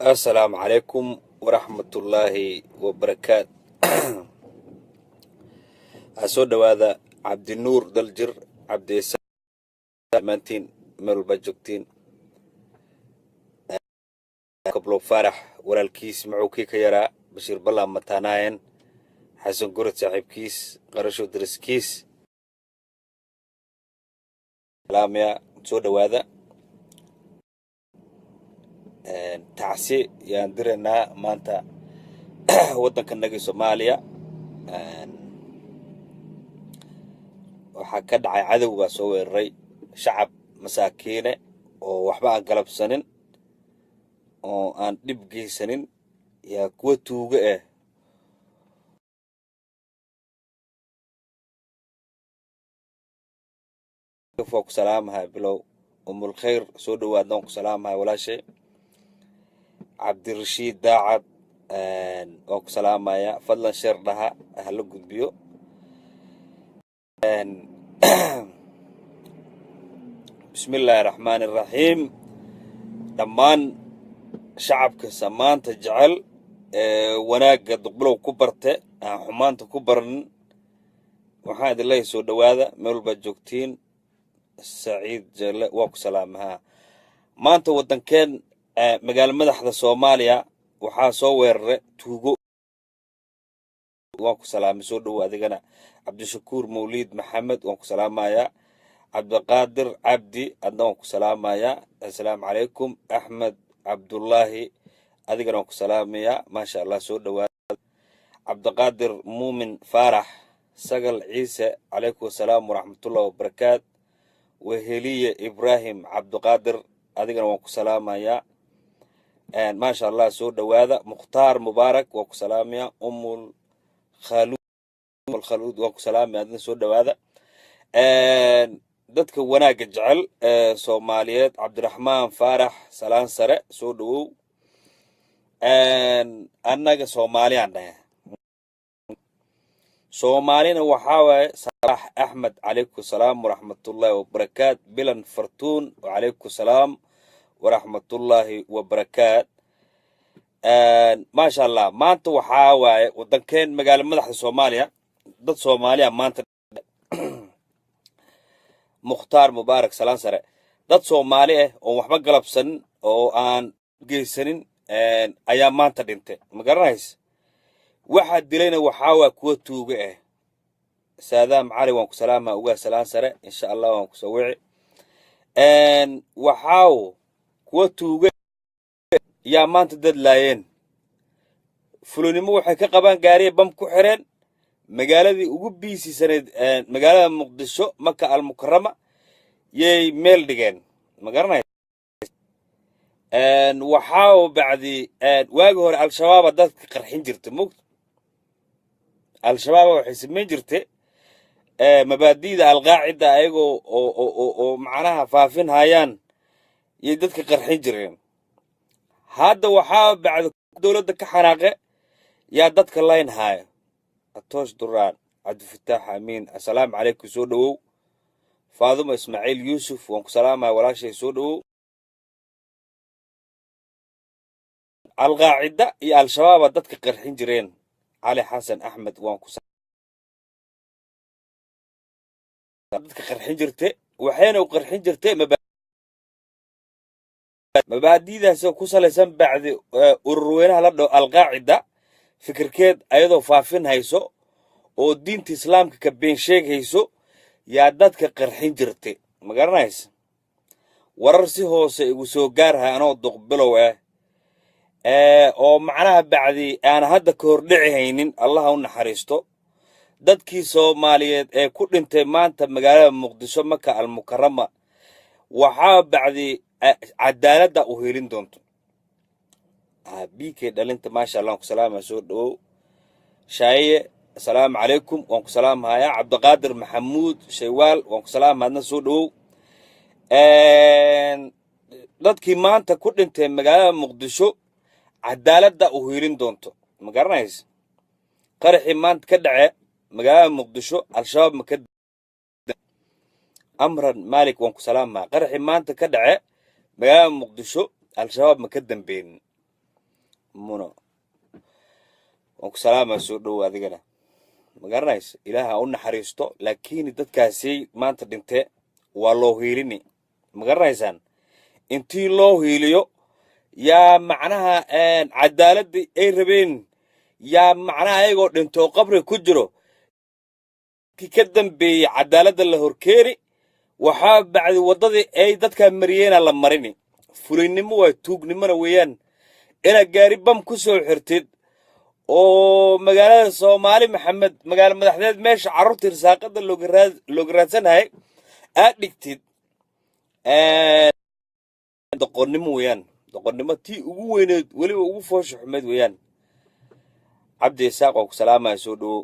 Assalaamu calaykum waraxmatullaahi wabarakaat. Waxaa soo dhowaada Cabdinuur Daljir Cabdiisa, dhammaantiin meel walbaa joogtiin. Kablo Faarax walaalkiis muxuu kii ka yaraa, Bashiir Ballan mataanaayen, Xasan Gurad saaxiibkiis, Qarasho dariskiis, salaamaya. Soo dhowaada. Tacsi yaan diraynaa maanta waddankanagii Soomaaliya. Waxaa ka dhacay, cadow baa soo weeraray shacab masaakiine oo waxba aan galabsanin oo aan dhib geysanin, yaa kuwa tuugo ah waa ku salaamahay. Bilow Umulkhayr, soo dhowaadna, waan ku salaamahay walaashay. Cabdirashiid Daacad, waan ku salaamaya. Fadlan sheer dhaha, hala gudbiyo. Bismi illaahi raxmaani raxiim. Dhammaan shacabka samaanta jecel ee wanaagga Duqbilow ku barte, aan xumaanta ku baranin, waxaan idin leeyahay soo dhowaada meel walbaad joogtiin. Saciid Jelle, waa ku salaamahaa. Maanta waddankeen, magaalo madaxda Soomaaliya, waxaa soo weeraray tuugo. Waan ku salaamay, soo dhowo adigana. Cabdishakuur Mawliid Maxamed, waan ku salaamayaa. Cabdiqaadir Cabdi, adna waan ku salaamayaa. Assalaamu calaykum. Axmed Cabdullaahi, adigana waan ku salaamayaa. Maasha Allah, soo dhowaada. Cabdiqaadir Muumin Faarax, Sagal Ciise, calaykum assalaam waraxmatullahi wabarakaat. Weheliye Ibraahim Cabdiqaadir, adigana waan ku salaamayaa. Maasha Allah, soo dhowaada. Mukhtaar Mubaarak, waan ku salaamayaa. Umul Khaluud, waan ku salaamaya, adina soo dhowaada. Dadka wanaagga jecel ee Soomaaliyeed, Cabdiraxmaan Faarax, salaan sare, soo dhowow. Annaga Soomaaliyaan dhahe, Soomaalina waxaa waaye. Salaax Axmed, calaykum salaam waraxmatullaahi wabarakaat. Bilan Fartuun, wacalaykum salaam waraxmatullaahi wabarakaat. Maasha Allah, maanta waxaa waaye waddankeen, magaalo madaxda Soomaaliya, dad Soomaaliya maanta. Mukhtaar Mubaarak, salaan sare. Dad Soomaali ah oon waxba galabsanin oo aan geysanin ayaa maanta dhintay, ma garanaysa? Waxaa dilayna waxaa waa kuwa tuuga ah. Saadaam Cali, waan ku salaamaa. Ugaa salaan sare, insha Allah waan ku soo wici. Waxaaw kuwa tuuga yaa maanta dad laayeen. Fulonimo waxay ka qabaan gaariya bam ku xireen magaaladii ugu biisisaneyd, magaalada Muqdisho, Maka Almukarama, yay meel dhigeen, ma garanay? Waxaa bacdi waagi hore Al-Shabaaba dadka qarxin jirta mugta. Al-Shabaaba waxay samayn jirtay mabaadi'da Alqaacida ayagoo oo macnaha faafin hayaan yay dadka qarxin jireen. Hadda waxaa bacdi dowladda ka xanaaqe yaa dadka layn haaya. Atoosh Duraan, Cabdifataax Amiin, assalaamu calaykum, soo dhowow. Faaduma Ismaaciil Yuusuf, waan ku salaamaya walaashay, soo dhowow. Alqaacida iyo Al-Shabaaba dadka qarxin jireen. Cali Xasan Axmed, waan ku dadka qarxin jirte, waxayna u qarxin jirtay mabaadi'daasoo ku salaysan bacdi ururweynaha la dhaho Alqaacida, fikirkeed ayadoo faafin hayso oo diinta Islaamka ka been sheegayso yaa dadka qarxin jirtay, ma garanaysa? Warar si hoose igu soo gaarhay anoo Duqbilow ah oo macnaha bacdi aan hadda ka hor dhici haynin, Allaha u naxariisto dadkii Soomaaliyeed ee ku dhintay maanta magaalada Muqdisho, Maka Almukarama. Waxaa bacdi cadaaladda u helin doonto BK dhalinta. Maasha Allah, waan ku salaamaya, soo dhowow. Shaaye, assalaamu calaykum, waan ku salaamhayaa. Cabdiqaadir Maxamuud Shaywaal, waan ku salaamaya, adna soo dhowow. Dadkii maanta ku dhintay magaalada Muqdisho cadaaladda u helin doonto, ma garanaysa? Qaraxii maanta ka dhace magaalada Muqdisho Al-Shabaab ma ka. Amran Malik, waan ku salaamaha. Qaraxii maanta ka dhace magaalada Muqdisho Al-Shabaab ma ka dambeynin. Muno, waan ku salaamaa, soo dhowo adigana. Ma garanaysa, Ilaaha u naxariisto, laakiin dadkaasi maanta dhinte waa loo hiilini. Ma garanaysaan, intii loo hiiliyo yaa macnaha cadaaladii ay rabeen, yaa macnaha ayagoo dhinto oo qabri ku jiro kii ka dambeeyey cadaaladda la horkeeni. Waxaa bacdi waddadii ay dadkaa mariyeena la marini. Fulinnimo waa, tuugnimona weeyaan inaad gaari bam ku soo xirtid oo magaalada Soomaali Maxamed, magaalo madaxdeed, meesha carruurta irsaaqada looga raadsanayay aad dhigtid. Doqonnimo weeyaan, doqonnimo tii ugu weyneed, weliba ugu foosha xumeed weeyaan. Cabdi Isaaq, waan ku salaamaya, soo dhowo.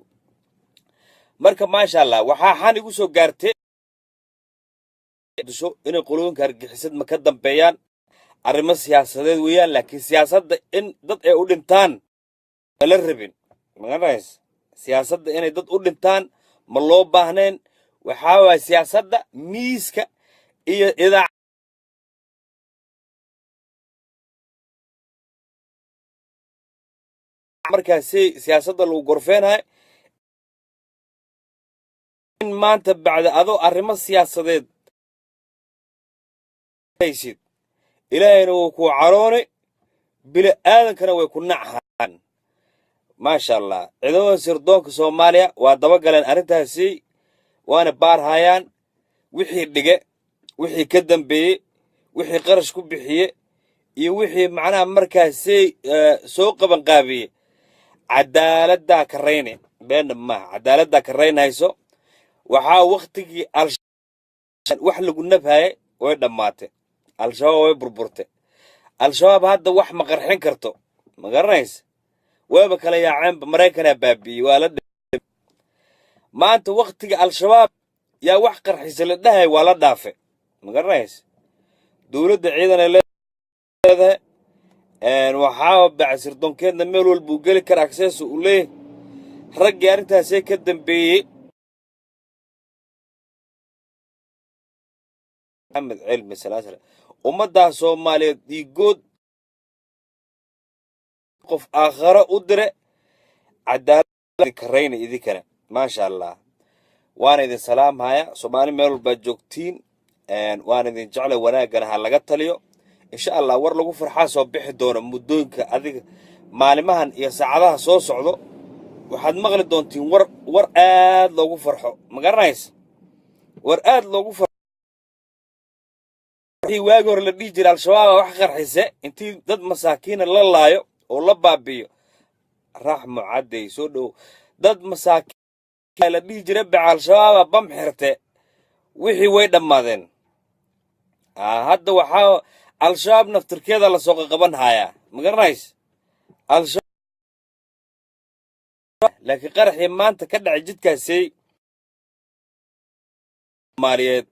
Marka maasha Allah, waxaa xan igu soo gaartay disho inay qolooyinka argixisad ma ka dambeeyaan. Arrimo siyaasadeed weeyaan, laakiin siyaasadda in dad ay u dhintaan ma la rabin. Magaranaysa, siyaasadda inay dad u dhintaan ma loo baahnayn. Waxaa waaya siyaasadda miiska iyo idaac markaasi siyaasadda lagu gorfeenayo. In maanta bacda adoo arrimo siyaasadeed haysid, Ilaahayna wuu kuu carooni, bili aadankana way ku nachaan. Maasha Allah, ciidamada sirdoonka Soomaaliya waa daba galeen arrintaasi, waana baarhayaan wixii dhige, wixii ka dambeeyey, wixii qarash ku bixiye iyo wixii macnaha markaasi soo qabanqaabiyey. Cadaaladdaa karayne, beenna maaha, cadaaladdaa karaynhayso. Waxaa wakhtigii wax lagu nabhaye way dhammaatay. Al-Shabaab way burburtay. Al-Shabaab hadda wax ma qarxin karto. Ma garanaysa, waaba kala yaaceenba, Maraykanaa baabi'iyey. Waa la maanta wakhtiga Al-Shabaab yaa wax qarxisa la dhahay, waa la dhaafe. Ma garanaysa, dowladda ciidan ay leedahay, waxaa bacsirdoonkeedna meel walbuu geli kara, access uu leeyahay. Raggii arrintaasee ka dambeeyey, Maxamed Cilmi Salaasale, ummaddaa Soomaaliyeed dhiigood qof aakharo u dire, cadaalad karayna idinkana. Maasha Allah, waana idin salaamhaya. Soomaali meel walbaad joogtiin, waana idin jeclay. Wanaaggana ha laga taliyo, insha Allah. War lagu farxaa soo bixi doono muddooyinka adiga maalimahan iyo saacadaha soo socdo. Waxaad maqli doontiin war aad loogu farxo. Ma garanaysa, war aad loogu farxo. Waagi hore la dhihi jiray Al-Shabaaba wax qarxise, intii dad masaakiina la laayo oo la baabi'iyo. Raxmo Cadday, soo dhowo. Dad masaakiin la dhihi jiray baca Al-Shabaaba bam xirte, wixii way dhammaadeen. Hadda waxaa Al-Shabaab naftirkeeda lasoo qaqaban hayaa. Ma garanaysa, laakiin qaraxii maanta ka dhacay jidkaasi Soomaaliyeed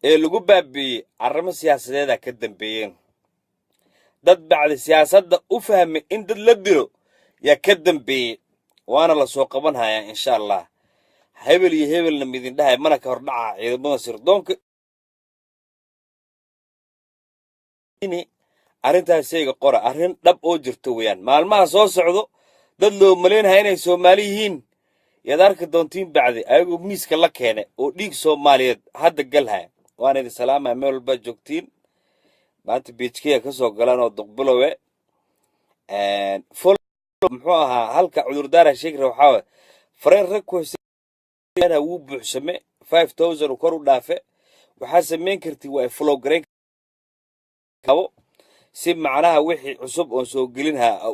ee lagu baabi'iyey, arrimo siyaasadeeda ka dambeeyeen. Dad bacdi siyaasadda u fahmay in dad la dilo yaa ka dambeeyey, waana lasoo qaban hayaa, insha Allah. Hebel iyo hebelna midin dhahay mana ka hordhaca ciidamada sirdoonka arrintaasayga qora. Arrin dhab oo jirto weeyaan. Maalmaha soo socdo dad loo malaynaya inay Soomaali yihiin yaad arki doontiin bacdi ayagoo miiska la keenay oo dhiig Soomaaliyeed hadda galhaya. Waana idin salaamaya meel walbaad joogtiin. Maanta biijkaya ka soo galaan oo Duqbilowe muxuu ahaa halka cudurdaara sheegi raba. Waxaa waye fareen rag kuhaysa wuu buuxsame, 5000 kor u dhaafe. Waxaa samayn kartid waa follow garayn kabo si macnaha wixii cusub oon soo gelinhaa.